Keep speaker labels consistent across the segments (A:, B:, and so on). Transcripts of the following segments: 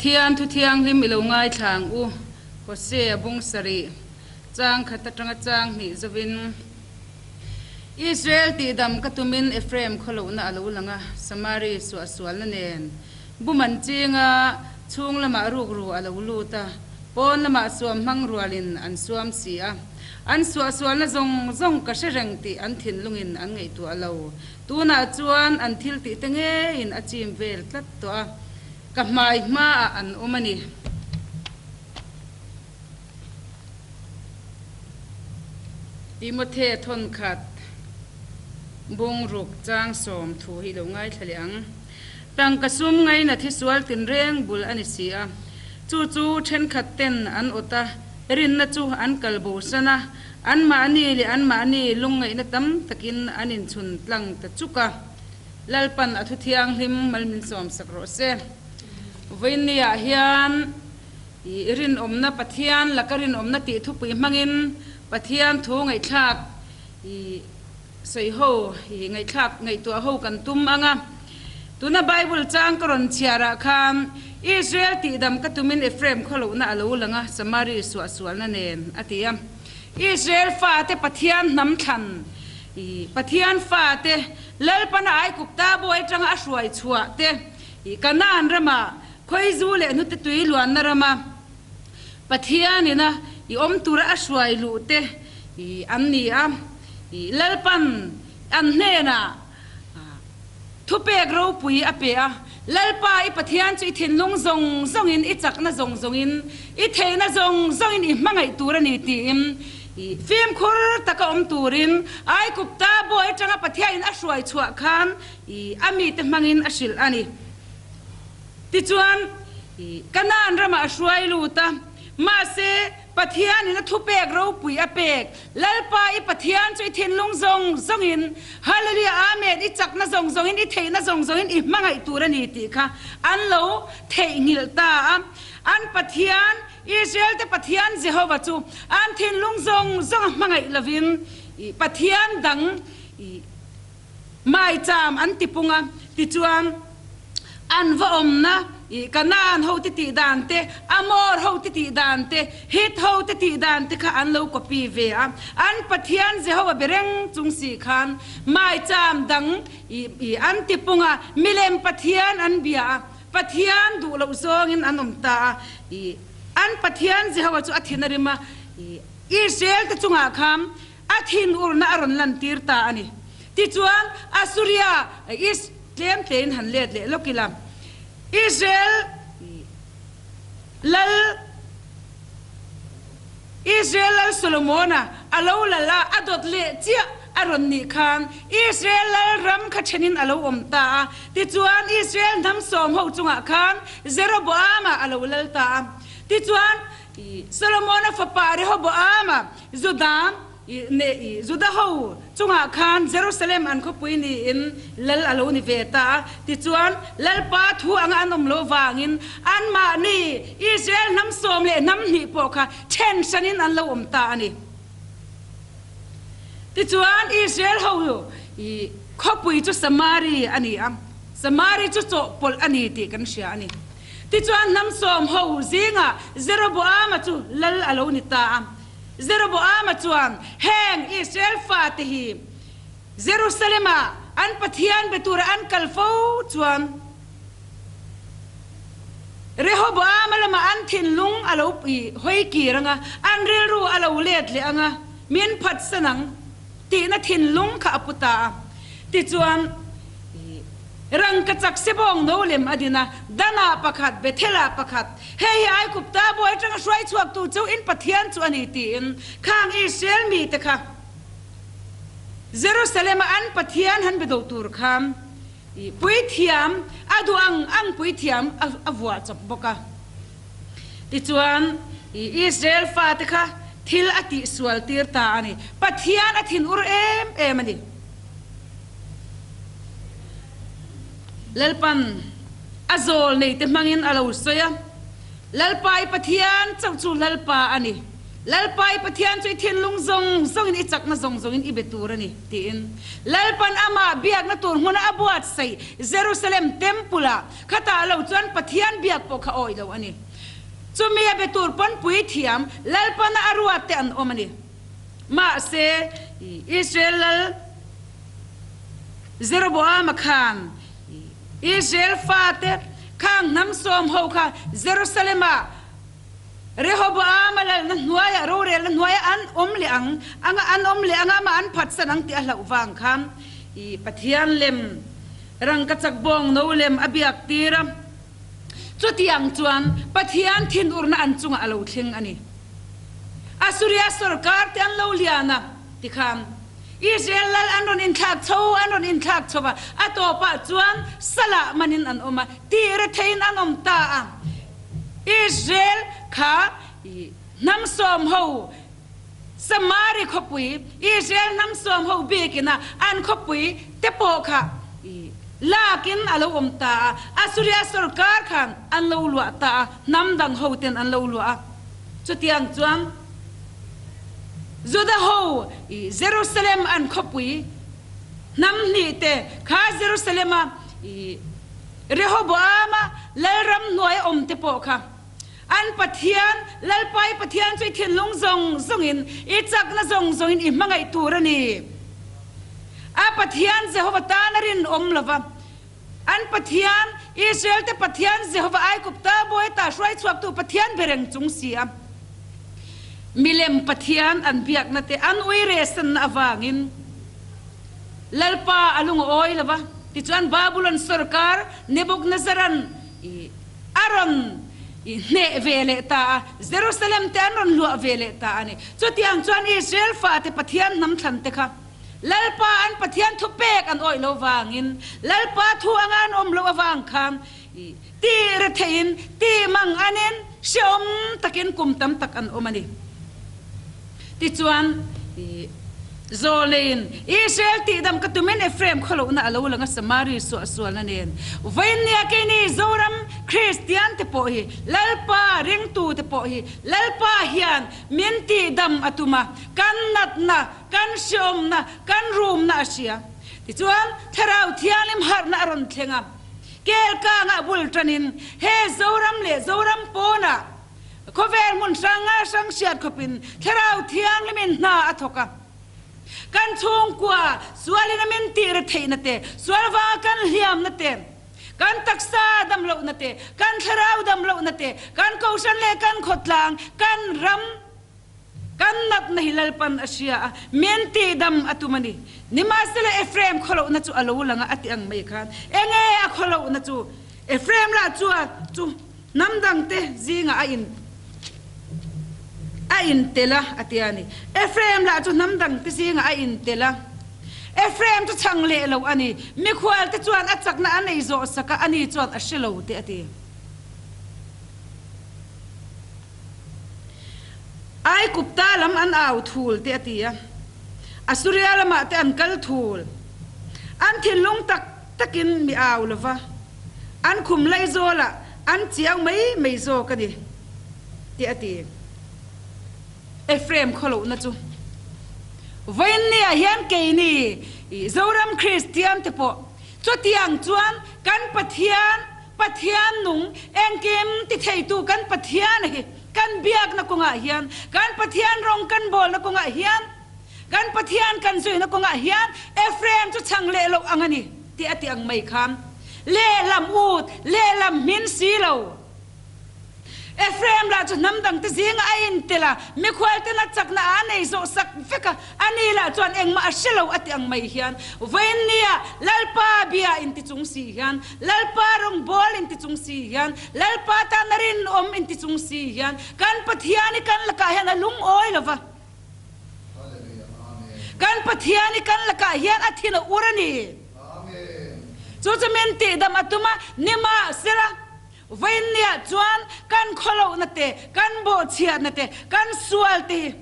A: Pathian thu thianghlim i lo ngaithla ang u, Hosea bung sarih chang khat atanga chang hnih zovin. Israel tihdam ka tumin Ephraim khawlohna a lo lang a, Samari suahsualna nen bum an ching a, chhung lamah rukru a lo lut a, pawn lamah suam hmang rualin an suam si a. An suahsualna zawng zawng ka hre reng tih an thinlungin an ngaihtuah lo. Tunah chuan an thil tih te ngeiin a chim vel tlat tawh a, ka hmai hmaah an awm a ni. Timothe thawnkhat bungruk chang sawm thu hi lo ngaithla leh ang. Tangka sum ngaina thisual tinreng bul a ni si a, chu chu thenkhat ten an awt a, rinna chu an kal bosan a, anmahni leh anmahni lungngaihna tam takin an inchhun tlang ta chuk a. Lalpan a thu thianghlim mal min sawmsak rawh se. Vawiinniah hian. I rinawmna Pathian laka rinawmna tih thupui hmangin Pathian thu ngaihthlak i sawi ho i ngaihthlak ngaihtuah ho kan tum ang a. Tuna Bible chang ka rawn chhiar ah khan Israel tihdam ka tumin Ephraim khawlohna a lo lang a, Samari suahsualna nen a ti a. Israel fate Pathian hnam thlan i Pathian fate Lalpana Aigupta buai atanga a hruai chhuah te i Kanaan ramah Khawizu leh hnute tui luanna rama Pathian ina i awm tura a hruai luh te an ni a, Lalpan an hnenah thupek ropui a pe a, Lalpa i Pathian chu i thinlung zawng zawngin, i chakna zawng zawngin, i theihna zawng zawngin i hmangaih tur a ni tiin fimkhur taka awm turin Aigupta bawi atanga Pathianin a hruai chhuah khan a mite hmangin a hrilh a ni. Tichuan, Kanaan ramah a hruai lut a, mahse, Pathianin a thupek ropui a pek, Lalpa i Pathian chu i thinlung zawng zawngin, Hallelujah Amen, i chakna zawng zawngin, i theihna zawng zawngin i hmangaih tur a ni tih kha an lo theihnghilh ta a. An Pathian, Israel-te Pathian Jehova chu an thinlung zawng zawnga hmangaih lovin, Pathian dang i Maicham an ti pung a, tichuan an va awmna i Kanaan ho te tih dan te, Amor ho te tih dan te, Hit ho te tih dan te kha an lo copy ve a. An Pathian Jehovah be reng chung si khan maicham dang i an ti pung a, milem Pathian an bia a, Pathian duh loh zawngin an awm ta a, i an Pathian Jehovah chu a thin a rim a, i Israel te chungah khan A thinurna a rawn lantir ta a ni. Tichuan, Assuria is tlem tlein han let leh lawk ila, Israel lal Israel lal Solomona a lo lal a, a dawt leh chiah a rawn nih khan Israel lal ram kha thenin a lo awm ta a. Tichuan, Israel hnam sawm ho chungah khan Jeroboama a lo lal ta a. Tichuan, Solomona fapa Rehoboama Juda neh Juda ho chungah khan Jerusalem an khawpui niin lal a lo ni ve ta a. Tichuan, Lalpa thu anga an awm loh vangin anmahni Israel hnam sawm leh hnam hnih pawh kha then hranin an lo awm ta a ni. Tichuan, Israel ho khawpui chu Samari a ni a, Samari chu chawhpawlh a ni tih kan hria a ni. Tichuan hnam sawm ho zingah Jeroboama chu lal a lo ni ta a. Jeroboama chuan heng Israel fate hi Jerusalem-ah an Pathian be tura an kal fo chuan Rehoboama lamah an thinlung a lo hawi kir ang a, an rilru a lo let leh ang a, min phatsan ang tihna thinlung kha a pu ta a. Tichuan. Rangkachak sebawng no lem a din a, Danah pakhat, Bethelah pakhat, hei hi Aigupta bawi atanga hruai chhuaktu chu in Pathian chu a ni tiin khang Israel mite kha Jerusalem-a an Pathian han be do tur kha puithiam a duh ang ang puithiam a vuah chawp bawk a. Tichuan, Israel fate kha thil a tihsual tir ta a ni. Pathian a thinur em em a ni. Lalpan a zawl neite hmangin a lo sawi a, Lalpa i Pathian chauh chu Lalpa a ni. Lalpa i Pathian chu i thinlung zawng zawngin i chakna zawng zawngin i be tur a ni, tiin. Lalpan amah biakna tur hmuna a buatsaih Jerusalem Temple-ah khatah lo chuan Pathian biak pawh kha awih lo a ni. Chumi a be tur pawn puithiam Lalpana a ruat te an awm a ni. Mahse, Israel lal Jeroboama khan Israel fate khang hnam sawm ho kha Jerusalem-ah Rehoboama lalna hnuaiah rorelna hnuaiah an awm leh ang anga an awm leh anga amah an phatsan ang tih a hlauh vang khan Pathian lem rangkachak bawng no lem a biak tir a. Chutiang chuan Pathian thinurna an chungah a lo thleng a ni. Assuria sorkar te an lo lian a, tikhan Israel lal an rawn inthlak chho an rawn inthlak chho a, a tawpah chuan salah manin an awm a, tih retheiin an awm ta a. Israel kha hnam sawm ho Samari khawpui, Israel hnam sawm ho bikin a an khawpui te pawh kha lakin a lo awm ta a, Assuria sorkar khan an lo luah ta a, hnam dang ho ten an lo luah a. Chutiang chuan Juda ho Jerusalem an khawpui hnam hnih te kha Jerusalem a Rehoboama lalram hnuai awm te pawh kha an Pathian, Lalpa i Pathian chu i thinlung zawng zawngin, i chakna zawng zawngin i hmangaih tur a ni. A Pathian Jehova tan a rinawm lo va, an Pathian, Israel-te Pathian Jehova Aigupta bawita hruai chhuaktu Pathian be reng chung si a, milem pathian an biakna te an uiresanna avangin Lalpa a lung a awi lo va. Tichuan Babulon sorkar Nebuchadnezzar-a'n a rawn hneh ve leh ta a, Jerusalem te an rawn luah ve leh ta a ni. Chutiang chuan Israel fate Pathian hnam thlan te kha Lalpa an Pathian thu pek an awih lo vangin, Lalpa thu anga an awm loh avang khan tih retheiin, tih mang anin hrehawm takin kum tam tak an awm a ni. Tichuan, Zawleiin Israel tihdam ka tumin Ephraim khawlohna a lo lang a, Samari suahsualna nen. Vawiinnia keini Zoram Kristian te pawh hi, Lalpa ringtu te pawh hi, Lalpa hian min tihdam a tum a, kan natna, kan hreawmna, kan rumna a hria. Tichuan, Thlarau Thianghlim harhna a rawn thleng a, Kelkangah bul tanin he Zoram leh Zoram pawnah, Khawvel hmun hrang a hrang hriat khawpin Thlarau Thianghlimin hna a thawk a. Kan chhungkua sualin a min tih re theihna te, sual vanga kan hliamna te, kan taksa damlohna te, kan thlarau damlohna te, kan kohhran leh kan khawtlang, kan ram, Kan natna hi Lalpan a hria a, min tihdam a tum a ni. Nimahsela Ephraim khawlohna chu a lo lang a, a ti ang mai khan. Enge a khawlohna chu? Ephraim lah chuan chu hnam dangte zingah a in a intel a, a ti a ni. Ephraim lah chu hnam dangte zingah a intel a. Ephraim chu chhang leh lo a ni. Mikhualte chuan a chakna a nei zawh sak a, ani chuan a hre lo te a ti. Aigupta lam an au thul te a ti a, Asuria lamah te an kal thul. An thinlung tak takin mi au lo va, an khum laizawlah an chiau mai mai zawk a ni, te a ti. Ephraim khawlohna chu vawiinniah hian keini Zoram Kristian te pawh chutiang chuan kan Pathian Pathian nung engkim ti theitu kan Pathian hi kan biakna kawngah hian, kan Pathian rawng kan bawlna kawngah hian, kan Pathian kan zuina kawngah hian Ephraim chu chhang leh loh ang a ni tih a ti ang mai khan lehlam ut lehlam hmin si lo. Ephraim lah chu hnam dangte zingah a intel a, mikhualten a chakna a nei zawh sak vek a, ani lah chuan engmah a hre lo a ti ang mai hian vawiinnia Lalpa bia inti chung si hian, Lalpa rawngbâwl inti chung si hian, Lalpa tana rinawm inti chung si hian kan Pathian hi kan lakah hian a lungawi lo va. Kan Pathian hi kan lakah hian a thin a ur a ni. Chu chu min tihdam a tum a, nimahsela, Vawiinniah chuan kan khawlohna te, kan bawhchhiatna te, kan sual te hi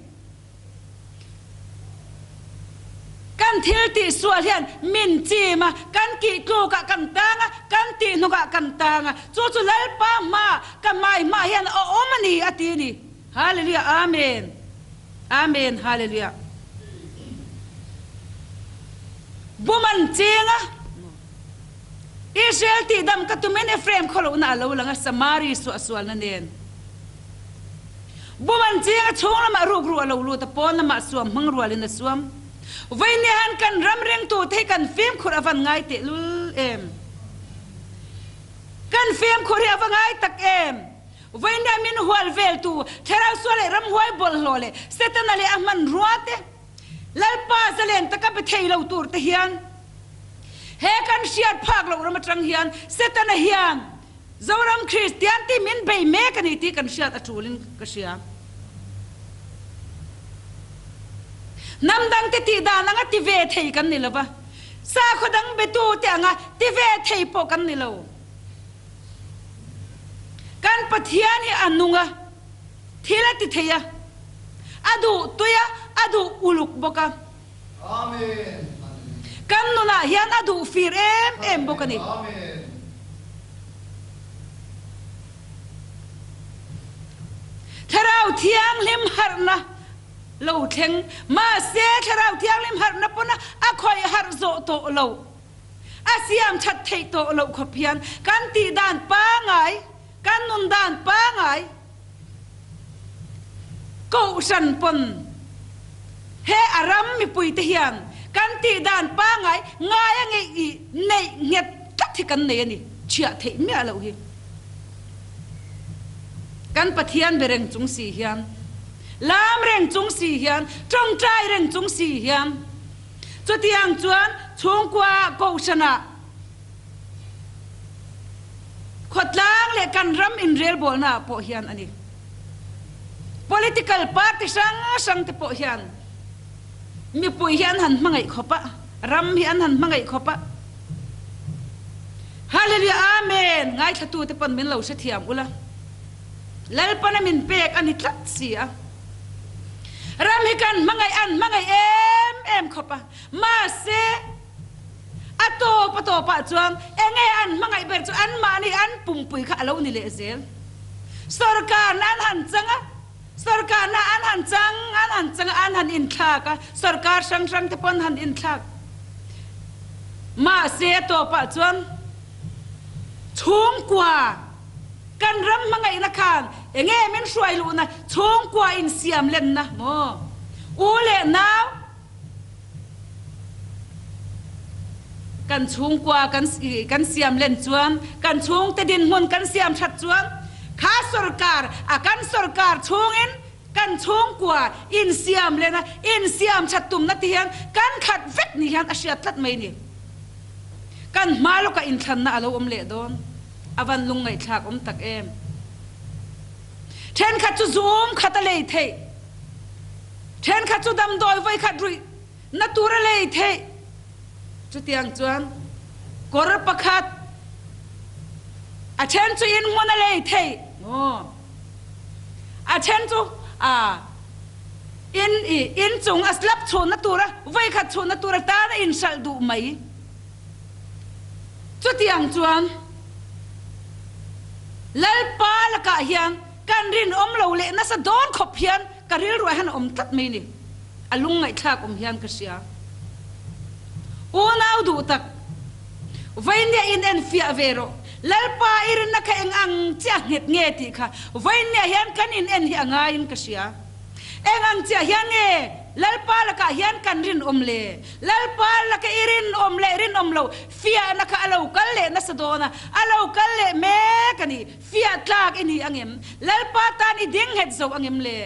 A: kan thil tih sual hian min chim a, kan kih tlukah kan tang a, kan tih hnukah kan tang a, chu chu Lalpa hma, ka hmai hma hian a awm a ni a ti a ni. Hallelujah Amen. Amen Hallelujah. Bum an cheng a, Israel tihdam ka tumin Ephraim khawlohna a lo lang a, Samari suahsualna nen. Bum an cheng a, chhung lamah rukru a lo lut a, pawn lamah suam hmang rualin a suam. Vawinia han kan ram ringtute hi kan fimkhur a van ngai tehlul em? Kan fimkhur hi a va ngai tak em? Vawinia min hual veltu Thlarau sual leh ramhuai bawlhhlawh leh Setana leh a hmanrua te, Lalpa zalen taka be thei lo tur te hian he kan hriat phak loh ram atang hian Setana hian Zoram Kristian tih min bei mek a ni tih kan hriat a tulin ka hria. Hnam dangte tih dan anga ti ve thei kan ni lova, sakhaw dang betu te anga ti ve thei pawh kan ni lo. Kan Pathian hi a nung a. Thil a ti thei a, a duh tui a, a duh uluk bawk a. Kan nunah hian a duh fir em em bawk a ni. Thlarau Thianghlim harhna lo thleng mahse Thlarau Thianghlim harhna pawn a khawih harh zawh tawh lo, a siam that theih tawh loh khawp hian kan tih dan pangai, Kan nun dan pangai Kohhran pawn he a ram mipui te hian kan tih dan pangai ngai a ngeih i neih nghet tlat hi kan nei a ni, chhiah theih miah loh hi. Kan Pathian be reng chung si hian, lam reng chung si hian, tawngtai reng chung si hian chutiang chuan chhungkua Kohhranah Khawtlang leh kan ram inrelbawlna ah pawh hian a ni. Political party hrang hrang te pawh hian mipui hi an han hmangaih khawp a, ram hi an han hmangaih khawp a. Hallelujah Amen! Ngaithlatute pawn min lo hrethiam ula. Lalpana min pek a ni tlat si a. Ram hi kan hmangaih an hmangaih em em khawp a. Mahse, A tawp a tawpah chuan enge an hmangaih ber chu anmahni an pumpui kha a lo ni leh zel. Sorkarna an han chang a, sorkarna an han chang, an han chang a, an han inthlak a, sorkar hrang hrang te pawh an han inthlak. Mahse a tawpah chuan chhungkua kan ram hmangaihna khan enge min hruai luhna chhungkua insiam lenna maw? U leh nau. Kan chhungkua kan kan siam len chuan, kan chhungte dinhmun kan siam that chuan kha sorkar a kan sorkar chhungin kan chhungkua insiam len a, insiam that tumna ti hian kan khat vek ni hian a hriat tlat mai ni. Kan hma lawkah inthlanna a lo awm leh dawn. A van lungngaihthlak awm tak em. Thenkhat chu zum khat a lei theih. Thenkhat chu damdawi vawikhat ruih na tur a lei theih. Chutiang chuan kawr pakhat a then chu inn hmun a lei theih maw? A then chu a inn i inn chung a slab chhunna tura vawikhat chhunna tur atan a inhralh duh mai. Chutiang chuan Lalpa lakah hian kan rinawm lo leh nasa dawn khawp hian Ka rilruah hian a awm tlat mai ni. A lungngaihthlak awm hian ka hria. Unau duh tak, Vainia in en fiah ve rawh. Lalpa i rinna kha eng ang chiah nghet nge tih kha Vainia hian kan in en hi a ngaiin ka hria. Eng ang chiah hian nge Lalpa lakah hian kan rinawm le? Lalpa laka i rinawm leh rinawm loh fiahna kha a lo kal leh nasa dawn a, a lo kal leh mek a ni. Fiah tlak i ni angem? Lalpa tan i ding nghet zo angem le?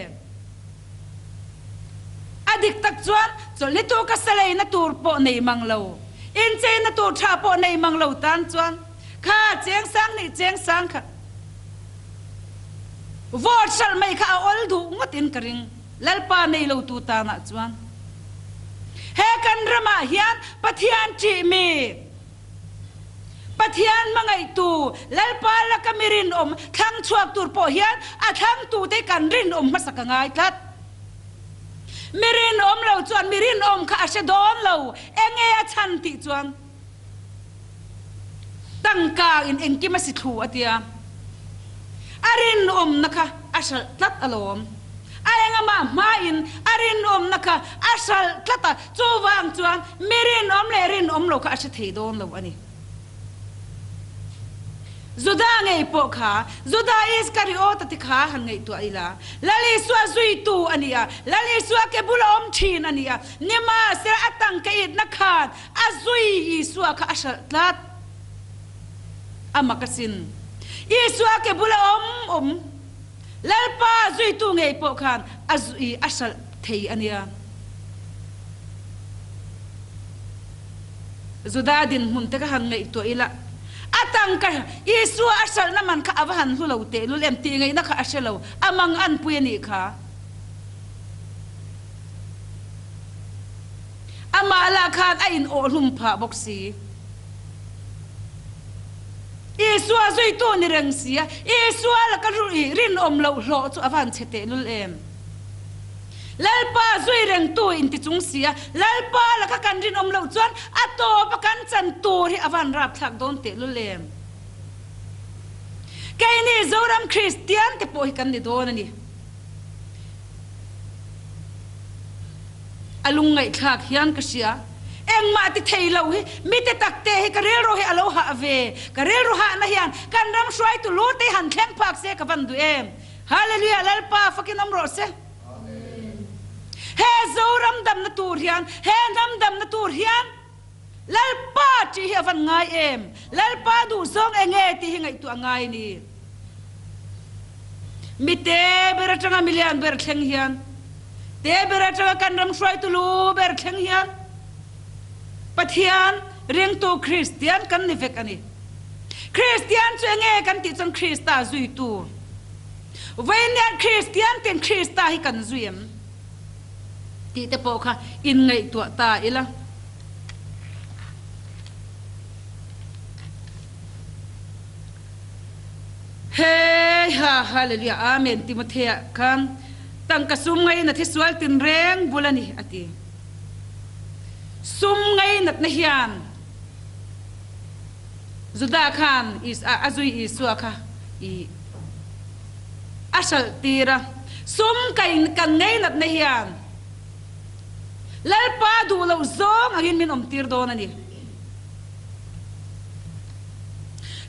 A: A dik tak chuan chawlhni tu ka saleina tur pawh nei mang lo, incheina tur tha pawh nei mang lo tan chuan kha cheng sang nih cheng sang kha vote hralh mai kha a awl duh ngawt in ka ring. Lalpa nei lo tu tanah chuan he kan ramah hian Pathian ṭih mi, Pathian hmangaihtu Lalpa laka mi rinawm thlang chhuak tur pawh hian a thlangtute kan rinawm hmasa ka ngai tlat. Mi rinawm lo chuan mi rinawm kha a hre dawn lo, enge a chhan tih chuan tangka in engkim a si thlu a tia. A rinawmna kha a hralh tlat alawm. A engamah hmain a rinawmna kha a hralh tlat a, chuvang chuan mi rinawm leh rinawm lo kha a hre thei dawn lo a ni. Juda ngei pawh kha Juda Iskariota te kha han ngaihtuah ila, Lal Isua zuitu a ni a, Lal Isua ke bula awm thin a ni a, nimahsela a tangka itna khan a zui Isua kha a hralh tlat. A mak asin. Isua ke bula awm awm Lalpa zuitu ngei pawh khan a zui a hralh thei a nia. Juda dinhmun te ka han ngaihtuah ila, a tangka Isua a hralhna man kha a va han hlu lo tehlul em tih ngaihna kha a hre lo, a mang anpui a nih kha. Amah lah khan a in awhhlum phah bawk si. Isua zuitu ni reng si a, Isua laka rinawm loh hlawh chu a va han chhe tehlul em. Lalpa zui rengtu inti chung si a, Lalpa laka kan rinawm loh chuan a tawp a kan chan tur hi a van rapthlak dawn tehlul em? Keini Zoram Kristian te pawh hi kan ni dawn a ni. A lungngaihthlak hian ka hria. Engmah ti thei lo hi mite takte hi ka rilru hi a lo hah ve. Ka rilru hahna hian kan ram hruaitu lu te hi han thleng phak se ka van duh em? Hallelujah Lalpa fakin awm rawh se. He Zoram damna tur hian, he hnam damna tur hian Lalpa tih hi a van ngai em? Lalpa duhzawng enge tih hi ngaihtuah a ngai ni. Mi te ber atanga milian ber thleng hian, te ber atanga kan ram hruaitu lu ber thleng hian Pathian ringtu Kristian kan ni vek a ni. Kristian chu enge kan tih chuan Krista zuitu. Vawiin Kristian ten Krista hi kan zui em tih te pawh kha inngaihtuah ta ila. Hei ha Hallelujah Amen Timothea khan tangka sum ngainat hi sual tinreng bul a ni a ti. Sum ngainatna hian Juda khan a zui Isua kha i a hralh tir a. Sum kan ngeinatna hian Lalpa duh loh zawng angin min awm tir dawn a ni.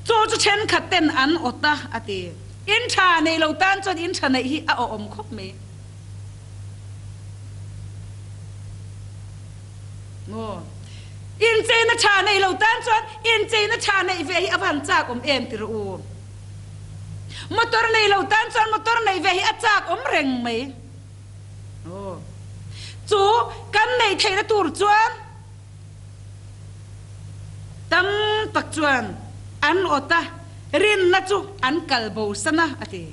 A: Chu chu thenkhat ten an awt a, a ti. In tha nei lo tan chuan in tha neih hi a awhawm khawp mai. Maw? Incheina tha neih lo tan chuan incheina tha neih ve hi a van chak awm em ti rawh u. Motor nei lo tan chuan motor neih ve hi a chak awm reng mai. Aw. Chu kan neih theihna tur chuan Tam tak chuan an awt a, rinna chu an kal bosan a, a ti.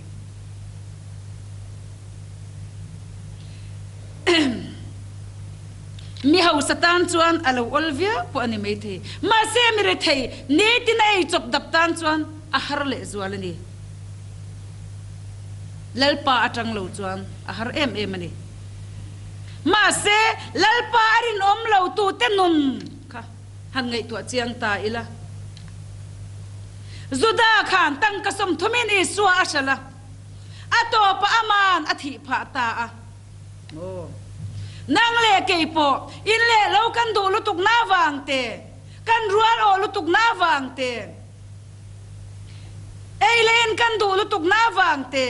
A: Mi hausa tan chuan a lo awl viau pawh a ni maithei. Mahse mi rethei nitin a ei chawp dap tan chuan a har lehzual a ni. Lalpa atang lo chuan a har em em a ni. Mahse, Lalpa a rinawm lo tute nun kha han ngaihtuah chiang ta ila. Juda khan tangka sawmthumin Isua a hralh a, a tawpah aman a thih phah ta a. Aw. Nang leh kei pawh in leh lo kan duh lutuk na vang te, kan rual awh lutuk na vang te, ei leh in kan duh lutuk na vang te,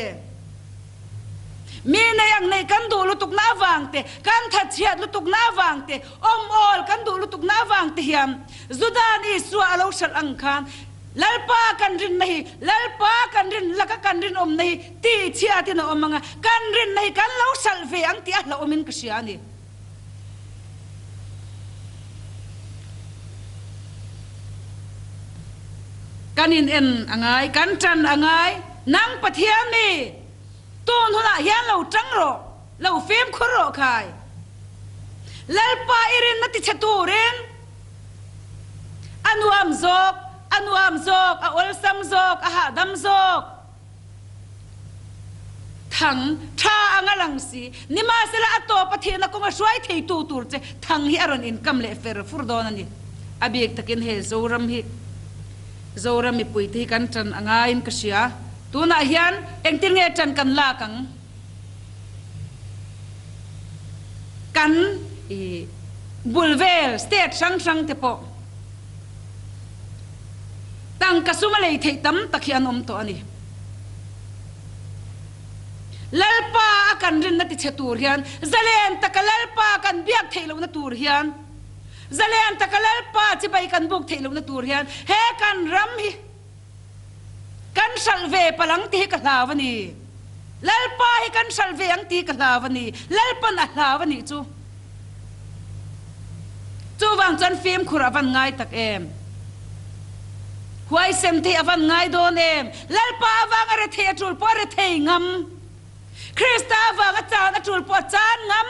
A: Mi nei ang neih kan duh lutukna avang te, kan thatchhiat lutukna avang te, awm awl kan duh lutukna avang te hian Judan Isua a lo hralh ang khan Lalpa kan rinna hi, Lalpa kan rin laka kan rinawmna hi tihchhiatin a awm ang a, kan rinna hi kan lo hralh ve ang tih a hlauhawmin ka hria a ni. Kan in en a ngai, kan ṭan a ngai, nang Pathian mi tun hunah hian lo ṭang rawh, lo fimkhur rawh khai. Lalpa i rinna tichhe turin a nuam zawk, a nuam zawk, a awlsam zawk, a hahdam zawk. Thang tha ang a lang si. Nimahsela a tawp a thihna kawnga hruai theitu tur che thang hi a rawn inkam leh fer fur dawn a ni. A bik takin he Zoram hi Zoram mipuite hi kan tan a ngaiin ka hria. Tunah hian engtin nge tan kan lak ang? Kan i bul vel state hrang hrang te pawh tangka sum a lei theih tam tak hi an awm tawh a ni. Lalpa a kan rinna tichhe tur hian zalen taka Lalpa kan biak theih lohna tur hian zalen taka Lalpa chibai kan buk theih lohna tur hian he kan ram hi Kan hralh ve palh ang tih hi ka hlau a ni. Lalpa hi kan hralh ve ang tih ka hlau a ni. Lalpan a hlau a nih chu. Chuvang chuan fimkhur a van ngai tak em? Huaisen te hi a van ngai dawn em? Lalpa avanga rethei a tul pawh a rethei ngam. Krista avanga chan a tul pawh a chan ngam.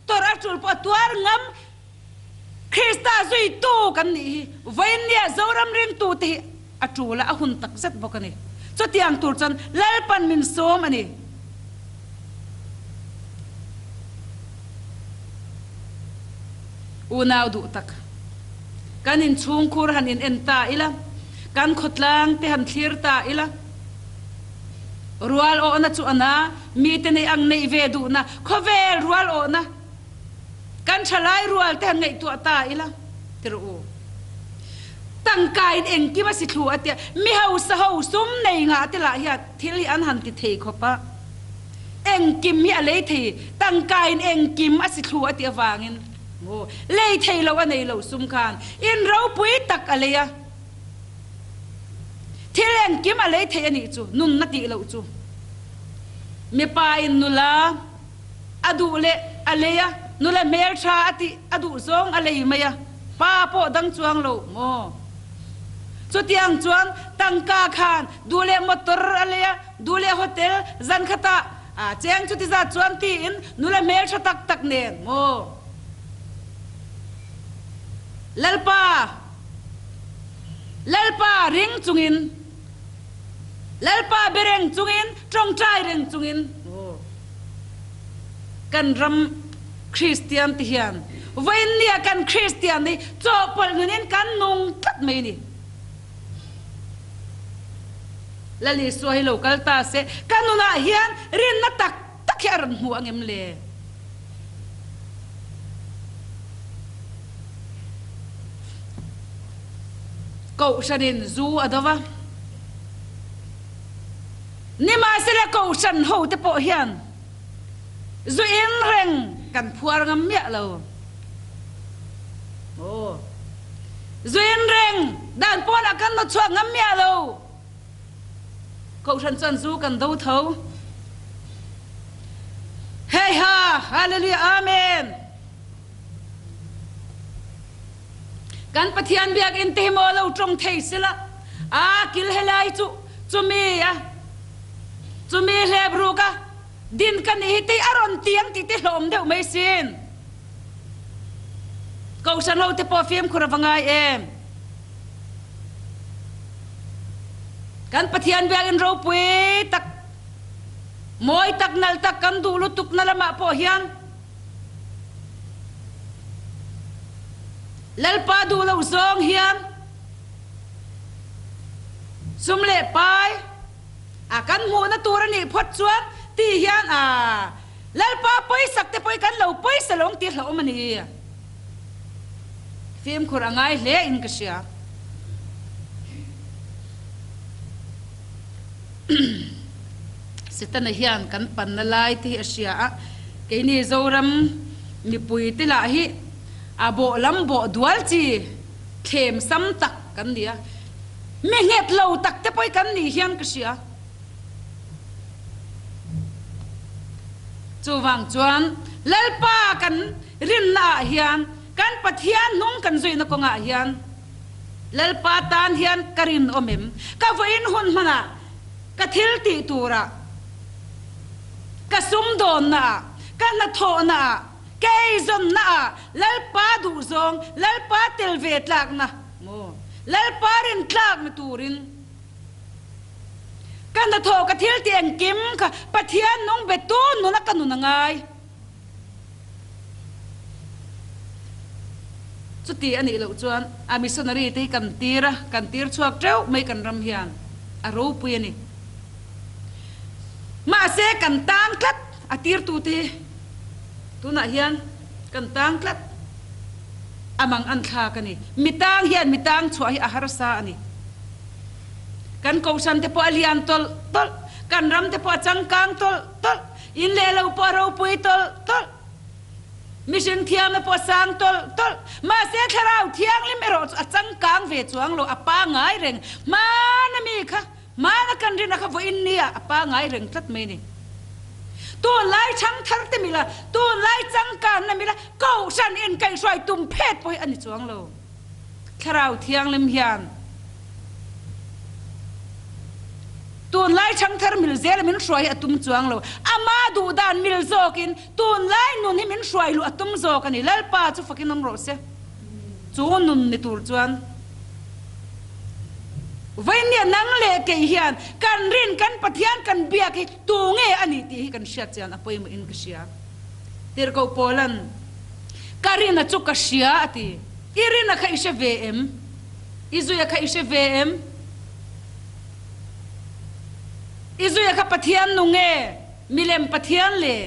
A: Tawrh a tul pawh a tuar ngam. Krista zuitu kan nih hi vawiinnia Zoram ringtute hi a tul a, a hun tak zet bawk a ni. Chutiang tur chuan Lalpan min sawm a ni. Unau duh tak, kan inchhungkhur han in en ta ila, kan khawtlang te han thlir ta ila, rual awhna chu a na, mite neih ang neih ve duhna, khawvel rual awhna, Kan thalai rual te han ngaihtuah ta ila ti rawh u. Tangka in engkim a si thlu a tia, mi hausa ho sum nei ngah te lah hian thil hi an han ti thei khawp a. Engkim hi a lei thei, tangka in engkim a si thlu a tih avangin maw lei thei lo a nei lo sum khan in ropui tak a lei a. Thil engkim a lei thei a nih chu, nunna tih loh chu. Mipa in nula. A duh leh a lei a, nula hmeltha a tih a duh zawng a lei mai a, pa pawh dang chuang lo maw? Chutiang chuan tangka khan duh leh motor a lei a, duh leh hotel zan khatah a cheng chuti zat chuan tiin nula hmeltha tak tak nen maw? Lalpa, Lalpa ring chungin. Lalpa be reng chungin, tawngtai reng chungin kan ram Kristian te hian vawiinnia kan Kristian hi chawhpawlh nunin kan nung tlat mai a ni. Lal Isua hi lo kal ta se, ka nunah hian rinna tak tak hi a rawn hmu angem le? Kohhranin zu a do va. Nimahsela kohhran hote pawh hian zu in reng kan phuar ngam miah lo. Aw, zu in reng dan pawnah kan nawt chhuak ngam miah lo. Kohhran chuan zu kan do tho. Heiha! Hallelujah! Amen! Kan Pathian biakinn te hi maw lo tawng thei sila, a kil helai chu chumi a chumi hlep ruk a din ka nih hi tei a rawn ti ang tih te hlawm deuh mai sin. Kohhran ho te pawh fimkhur a va ngai em. Kan Pathian biakinn ropui tak, mawi tak, nal tak kan duh lutuk na lamah pawh hian, Lalpa duh loh zawng hian sum leh pai a kan hmuhna tur a nih phawt chuan ti hian a Lalpa pawisak te pawh hi kan lo pawisa lo ang tih hlauhawm a ni. Fimkhur a ngai hle in ka hria. Setana hian kan panna lai te hi a hria a, keini Zoram mipui te lah hi a bawh lam bawh dual chi thlem sam tak kan ni a, mi nghet lo tak te pawh hi kan nih hian ka hria. Chuvang chuan Lalpa kan rinna ah hian kan Pathian hnung kan zuihna kawngah hian Lalpa tan hian ka rinawm em? Ka vawiin hun hmanah ka thil tih turah, ka sumdawnnaah, ka hnathawhnaah, ka eizawnnaah Lalpa duhzawng, Lalpa tel ve tlakna maw, Lalpa rin tlakna turin ka hnathawh, ka thil tih engkim kha Pathian nung betu nuna ka nun a ngai. Chuti a nih loh chuan a missionary te hi kan tir a, kan tir chhuak teuh mai kan ram hian a ropui a ni. Mahse kan tang tlat a tirtu te hi tunah hian. Kan tang tlat. A mang an thlak a ni. Mi tang hian mi tang chhuah hi a harsa a ni. Kan kohhran te pawh a lian tawlh tawlh, kan ram te pawh a changkang tawlh tawlh, in leh lo pawh a ropui tawlh tawlh, mihring thiamna pawh a sang tawlh tawlh. Mahse thlarau thianghlim erawh chu a changkang ve chuang lo, a pangai reng. Hmana mi kha Hmana kan rin a kha vawiin nia a pangai reng tlat mai ni. Tunlai chhangthar te mila, tunlai changkanna mila Kohhran inkaihhruai tum phet pawh hi a ni chuang lo. Thlarau Thianghlim hian tunlai chhangthar mil zela min hruai hi a tum chuang lo. Ama duh dan mil zawkin tunlai nun hi min hruai luh a tum zawk a ni. Lalpa chu fakin awm rawh se. Chu nun ni tur chuan Vawinia nang leh kei hian kan rin, kan Pathian kan biak hi tu nge a nih tih hi kan hriat chian a pawimawh in ka hria. Tirhkoh Paula'n, Ka rina chu ka hria a ti. I rina kha i hre ve em? I zuia kha i hre ve em? I zuia kha Pathian nu nge milem Pathian le?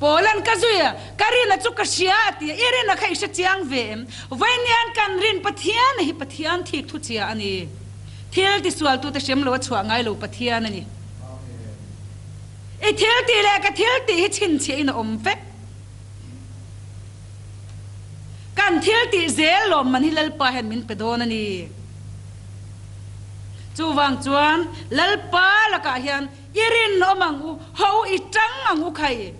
A: Paula'n ka zui a, ka rina chu ka hria a ti a, i rina kha i hre chiang ve em? Vawiinian kan rin Pathian hi Pathian thik thu chhia a ni. Thil tisualtute hrem lo a chhuah ngai lo Pathian a ni. I thil tih leh ka thil tih hi chhinchhiahin a awm vek. Kan thil tih zel lawmman hi Lalpa hian min pe dawn a ni. Chuvang chuan Lalpa lakah hian i rinawm ang u, ho i tang ang u khai.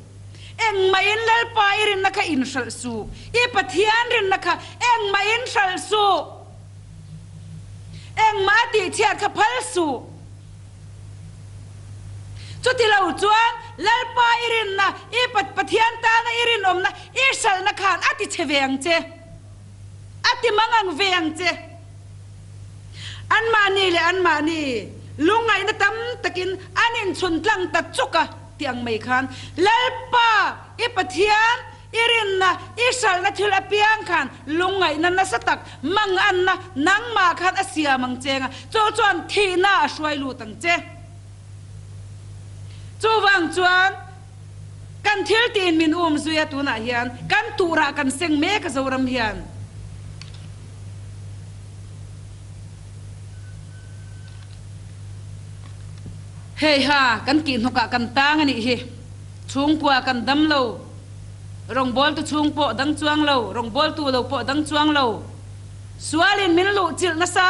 A: Engmahin Lalpa i rinna kha inhralh suh, i Pathian rinna kha engmahin hralh suh. Engmah a tihchhiat kha phal suh. Chuti lo chuan Lalpa i rinna, i Pathian tana i rinawmna i hralhna khan a tichhe ve ang che. A ti mang ang ve ang che. Anmahni leh anmahni lungngaihna tam takin an inchhun tlang ta chuk a ti ang mai khan Lalpa i Pathian i rinna i hralhna thil apiang khan lungngaihna nasa tak manganna nangmah khan a siam ang che nga chu chuan thihna a hruai lut ang che. Chuvang chuan Kan thil tiin min um zui a tunah hian kan turah kan seng mek a Zoram hian. Hei ha kan kihhnawkah kan tang a nih hi. Chhungkua kan dam lo. Rawngbawltu chhung pawh dang chuang lo, rawngbawltu lo pawh dang chuang lo. Sualin min luh chilh nasa.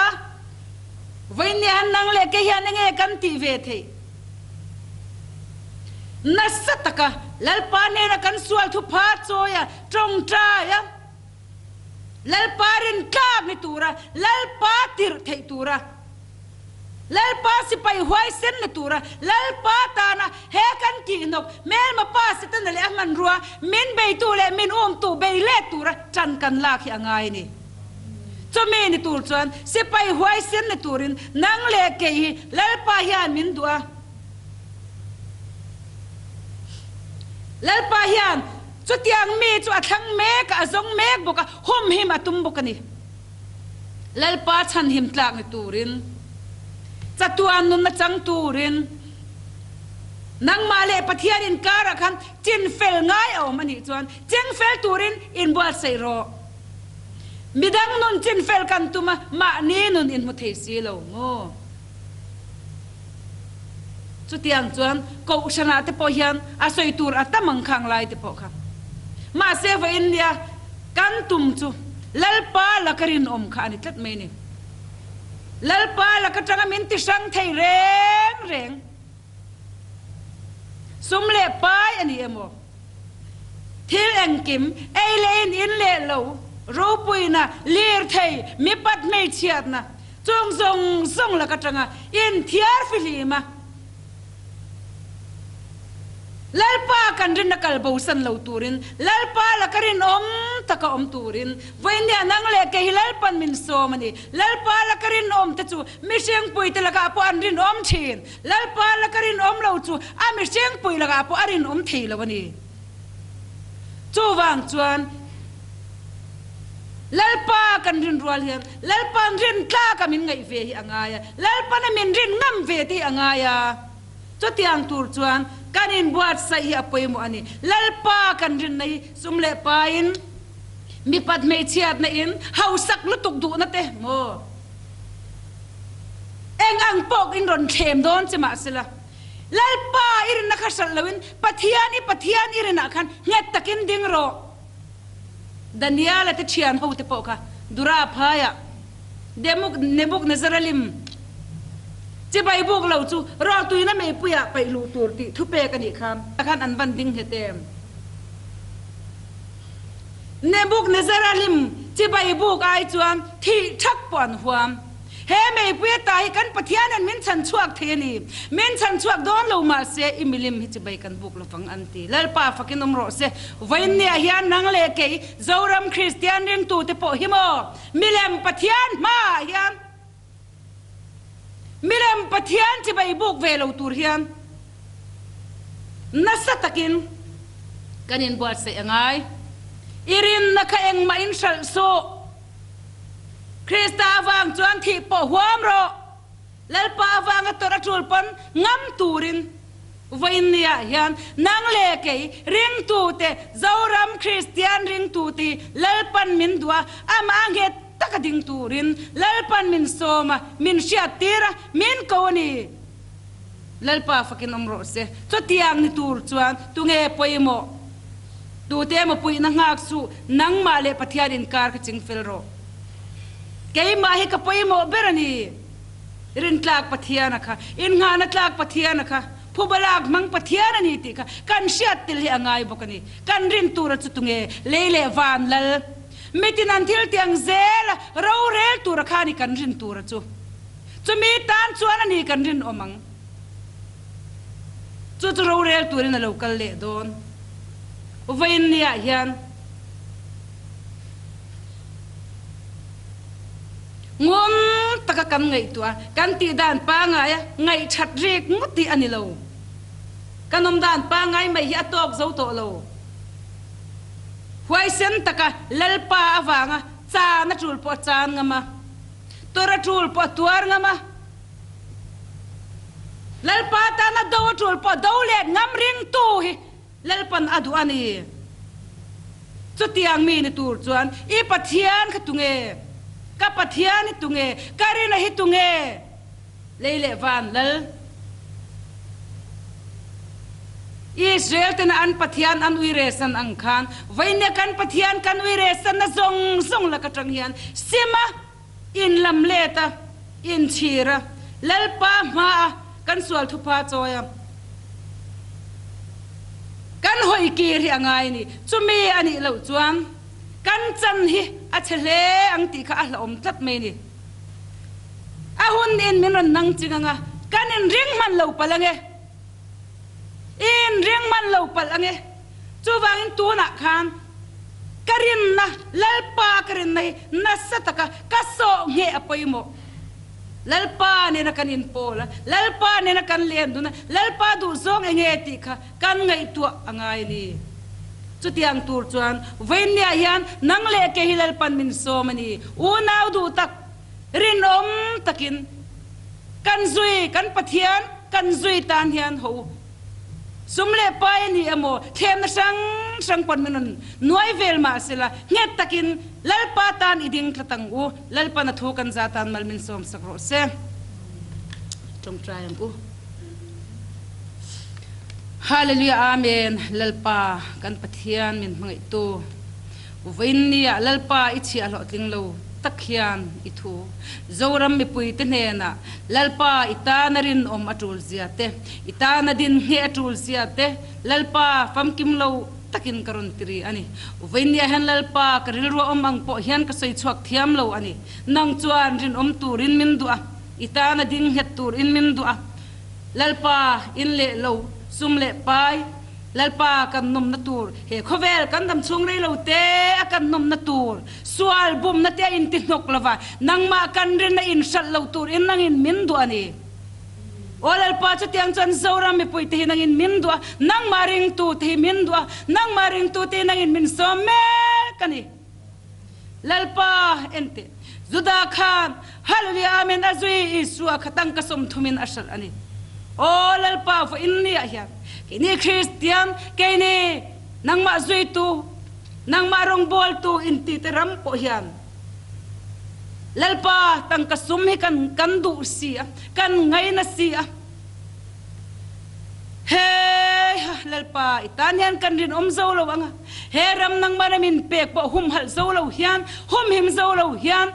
A: Vawinia han nang leh kei hian enge kan tih ve theih? Nasa taka Lalpa hnena kan sual thupha chawi a, tawngtai a, Lalpa rin tlak ni tura, Lalpa tirh theih tura, Lalpa sipai huaisen ni tura, Lalpa tana he kan kihhnawk hmelma pa Setana leh a hmanrua min beitu leh min umtu bei let tura tan kan lak hi a ngai a ni. Chumi ni tur chuan sipai huaisen ni turin nang leh kei hi Lalpa hian min duh a. Lalpa hian chutiang mi chu a thlang mek a, a zawng mek bawk a, humhim a tum bawk a ni. Lalpa chhanhim tlak ni turin, chatuan nunna chang turin nangmah leh Pathian inkarah khan chinfel ngai a awm a nih chuan chingfel turin inbuatsaih rawh. Midang nun chinfel kan tum a, mahni nun in hmu thei si lo maw? Chutiang chuan Kohhranah te pawh hian a sawi tur a tam ang khang lai te pawh kha. Mahse vawiin nia kan tum chu Lalpa laka rinawm kha a ni tlat mai ni. Lalpa laka tanga min ti hrang thei reng reng. Sum leh pai a ni emaw? Thil engkim, ei leh in, in leh lo, ropuina, lirthei, mipat hmeichhiatna, chung zawng zawng lak atanga inthiar fihlim a, Lalpa kan rinna kal bosan lo turin, Lalpa laka rinawm taka awm turin, vawinia nang leh kei hi Lalpan min sawm a ni. Lalpa laka rinawm te chu mihringpuite lakah pawh an rinawm thin. Lalpa laka rinawm lo chu a mihringpui lakah pawh a rinawm thei lo a ni. Chuvang chuan Lalpa kan rin rual hian Lalpa'n rin tlaka min ngaih ve hi a ngai a, Lalpana min rin ngam ve te hi a ngai a. Chutiang tur chuan kan inbuatsaih hi a pawimawh a ni. Lalpa kan rinna hi sum leh pain, mipat hmeichhiatna in hausak lutuk duhna te maw? Eng ang pawh in rawn thlem dawn che mahsela, Lalpa i rinna kha hralh loin Pathian i Pathian i rinah khan nghet takin ding rawh. Daniela te thian ho te pawh kha Dura phaiah Nebukadnezara lim chibai buk lo chu rawltuina meipuiah paih luh tur tih thupek a nih kha khan an van ding nghet em. Nebukadnezara lim chibai buk ai chuan thih thak pawh an huam. He meipui ata hi kan Pathianin min chhan chhuak thei a ni. Min chhan chhuak dawn lo mahse i milim hi chibai kan buk lovang an ti. Lalpa fakin awm rawh se. Vawiinniah hian nang leh kei Zoram Kristian ringtute pawh hi maw milem Pathian hmaah hian milem Pathian chibai buk ve lo tur hian nasa takin kan inbuatsaih a ngai. I rinna kha engmah in hralh suh. Krista avang chuan thih pawh huam rawh. Lalpa avanga tawrh a tul pawn ngam turin vawiinniah hian nang leh kei ringtute, Zoram Kristian ringtute hi Lalpan min duh a, amah a nghet taka ding turin Lalpan min sawm a, min hriattir a, min ko a ni. Lalpa fakin awm rawh se. Chutiang ni tur chuan tunge pawimawh? Tute emaw puihna nghak suh, nangmah leh Pathian inkar kha ching fel rawh. Keimah hi ka pawimawh ber a ni. Rintlak Pathian a kha, innghahna tlak Pathian a kha, phubalak hmang Pathian a ni tih kha kan hriat tel hi a ngai bawk a ni. Kan rin tura chu tunge lei leh van lal? Mitin an thil tiang zel a, rorel tura kha a ni kan rin tura chu. Chumi tan chuan a ni kan rinawm ang. Chu chu rorel turin a lo kal leh dawn. Vawiinniah hian ngun taka kan ngaihtuah a, kan tih dan pangaia ngaihthat rik ngawt hi a ni lo. Kan awm dan pangai mai hi a tawk zo tawh lo. Huaisen taka Lalpa avanga chan a tul pawh a chan ngam a. Tawrh a tul pawh a tuar ngam a, Lalpa tana do a tul pawh do let ngam ringtu hi Lalpan a duh a ni. Chutiang mi ni tur chuan i Pathian kha tunge? Ka Pathian hi tunge? Ka rina hi tunge? Lei leh van lal. Israel tena an Pathian an uiresan ang khan vawinia kan Pathian kan uiresanna zawng zawng lak atang hian sim a, inlam let a, inchhir a, Lalpa hma a kan sual thupha chawi a, kan hawi kir hi a ngai a ni. Chumi a nih loh chuan kan chan hi a chhe hle ang tih kha a hlauhawm tlat mai a ni. A hun in min rawn nang ching anga kan inring hman lo palh ange. I inring hman lo palh ange. Chuvangin tunah khan ka rinna, Lalpa ka rinna hi nasa taka ka sawh ngheh a pawimawh. Lalpa nena kan inpawl a, Lalpa nena kan len dun a, Lalpa duhzawng enge tih kha kan ngaihtuah a ngai a ni. Chutiang tur chuan vawiinniah hian nang leh kei hi Lalpan min sawm a ni. Unau duh tak, rinawm takin kan zui, kan Pathian kan zui tan hian ho u. Sum leh pai a ni emaw, thlemna hrang hrang pawn min rawn nuai vel mah sela, nghet takin Lalpa tan i ding tlat ang u. Lalpan a thu kan za tan mal min sawm sak rawh se. Tawngtai ang u. Hallelujah Amen Lalpa kan Pathian min hmangaihtu Vawiinni ah Lalpa i chhiah hlawhtling lo tak hian i thu Zoram mipui te hnenah Lalpa i tana rinawm a tul zia te i tana din ngheh a tul zia te Lalpa famkim lo takin ka rawn ti ri a ni Vawiinni ah hian Lalpa ka rilru a awm ang pawh hian ka sawi chhuak thiam lo a ni Nang chuan rinawm turin min duh a i tana ding nghet turin min duh a. Lalpa in leh lo, sum leh pai, Lalpa kan nawmna tur, he khawvel kan dam chhung rei lo te a kan nawmna tur, sual bumna te a inti hnawk lova, nangmah kan rinna in hralh lo tur in nangin min duh a ni. Aw Lalpa chutiang chuan Zoram mipui te hi nangin min duh a, nangmah ringtu te hi min duh a, nangmah ringtu te hi nangin min sawm mek a ni. Lalpa en teh, Juda khan Hallelujah Amen a zui Isua kha tangka 30 in a hralh a ni. Aw Lalpa vawiin ni ah hian keini Kristian, keini nangmah zuitu, nangmah rawngbawltu intite ram pawh hian Lalpa tangka sum hi kan kan duh si a, kan ngaina si a. Heiha Lalpa i tan hian kan rinawm zo lo ang a, he ram nangmah ram in pek pawh humhalh zo lo hian, humhim zo lo hian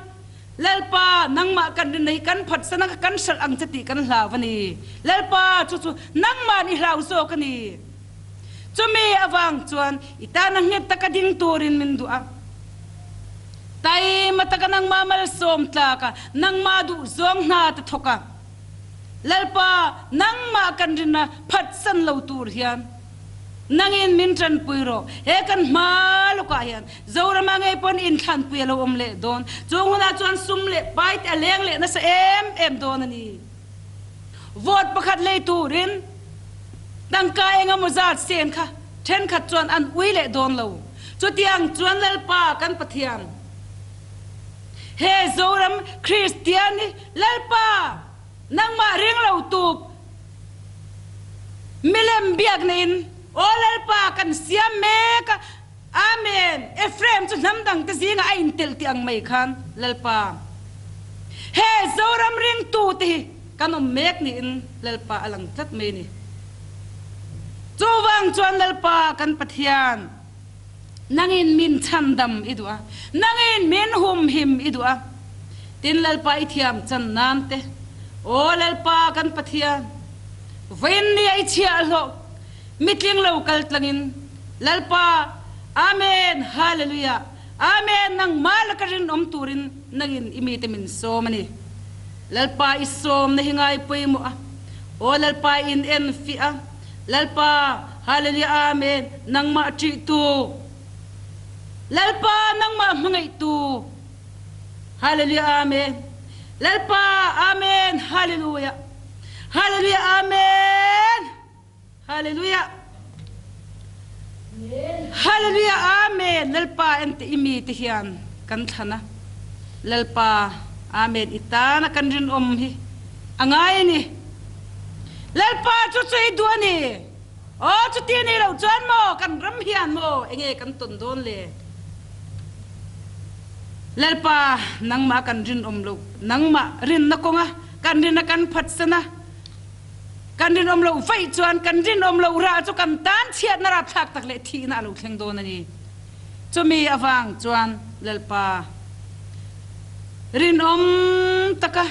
A: Lalpa nangmah kan rinna hi kan phatsan ang a, kan hralh ang che tih kan hlau a ni. Lalpa chu chu nangmahn i hlau zawk a ni. Chumi avang chuan i tana nghet taka ding turin min duh a. Taima taka nangmah malsawm tlak a, nangmah duh zawng hna te thawk a. Lalpa, nangmah kan rinna phatsan lo tur hian nangin min tanpui rawh. He kan hma lawkah hian Zorama ngei pawn inthlanpui a lo awm leh dawn. Chung hunah chuan sum leh pai te a leng leh nasa em em dawn a ni. Vote pakhat lei turin tangka eng emaw zat sen kha thenkhat chuan an ui leh dawn lo. Chutiang chuan Lalpa kan Pathian, he Zoram Kristian hi Lalpa, nangmah ring lo tu milem biak neiin Aw Lalpa kan siam mek a, Amen. Ephraim chu hnam dangte zingah a intelh tih ang mai khan Lalpa, he Zoram ringtute hi kan awm mek niin Lalpa a lang tlat mai a ni. Chuvang chuan Lalpa kan Pathian, Nangin min chhandam i duh a, nangin min humhim i duh a, tin Lalpa i thiam chan nan te, Aw Lalpa kan Pathian, vawiin nia i chhiahhlawh mitling lo kal tlangin, Lalpa, Amen, Hallelujah, Amen, nangmah laka rinawm turin nangin i mite min sawm a ni. Lalpa i sawmna hi ngai pawimawh a, Aw Lalpa i in enfiah a, Lalpa, Hallelujah Amen, nangmah ṭihtu, Lalpa nangmah hmangaihtu, Hallelujah Amen, Lalpa Amen, Hallelujah, Hallelujah Amen, Hallelujah, Hallelujah Amen, Lalpa enteh i mite hian kan thlan a, Lalpa Amen i tana kan rinawm hi a ngai a ni. Lalpa chu chu i duh a ni. Aw chuti a nih loh chuan maw kan ram hian maw enge kan tawn dawn le? Lalpa nangmah kan rinawm loh, nangmah rinna kawnga kan rinna kan phatsan a, kan rinawm loh vaih chuan kan rinawm loh rah chu kan tan chhiatna rapthlak tak leh thihna a lo thleng dawn a ni. Chumi avang chuan Lalpa rinawm taka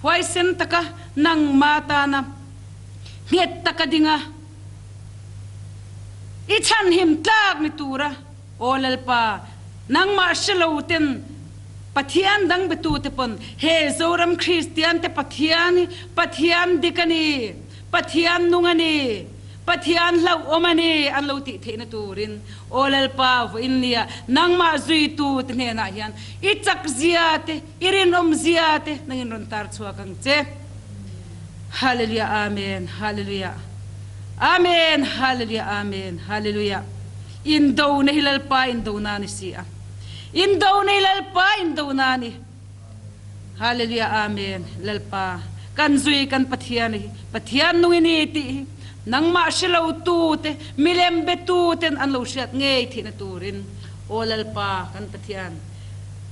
A: Huaisen taka nangma tana nghet taka dinga i chhanhim tlak ni tura Aw Lalpa, nangmah hre lo ten Pathian dang betute pawn he Zoram Kristian te Pathian hi Pathian dik a ni, Pathian nung a ni, Pathian hlauhawm a ni an lo tih theihna turin Aw Lalpa vawiin nia nangmah zuitu te hnenah hian i chak zia te I rinawm zia te nangin rawn tar chhuak ang che. Hallelujah Amen Hallelujah Amen Hallelujah Amen Hallelujah Indo na hi Lalpa indo na ni si a. Indo na hi Lalpa indo na ni. Hallelujah Amen Lalpa kan zui kan Pathian hi Pathian nung ini tih hi nangmah hrelo tu te milem be tu ten an lo hriat ngei theihna turin Aw Lalpa kan Pathian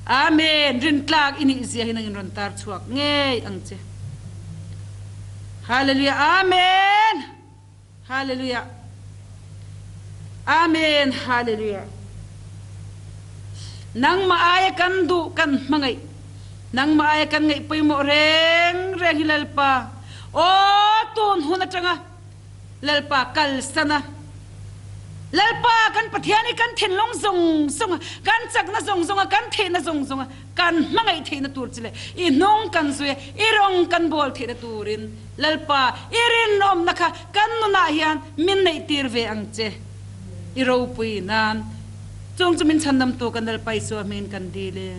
A: Amen! Rintlak i nih zia hi nangin rawn tar chhuak ngei ang che. Hallelujah! Amen! Hallelujah! Amen! Hallelujah! Nangmah aia kan duh kan hmangaih, nangmah aia kan ngaih pawimawh reng reng hi Lalpa, aw tun hun atanga Lalpa kalsan a. Lalpa kan Pathian hi kan thinlung zawng zawng a, kan chakna zawng zawng a, kan theihna zawng zawng a, kan hmangaih theihna tur che leh i hnung kan zui a, i rawng kan bawl theihna turin Lalpa i rinawmna kha kan nunah hian min neihtir ve ang che. I ropui nan chung chu min chhandamtu kan Lalpa Isua hmingin kan dil e.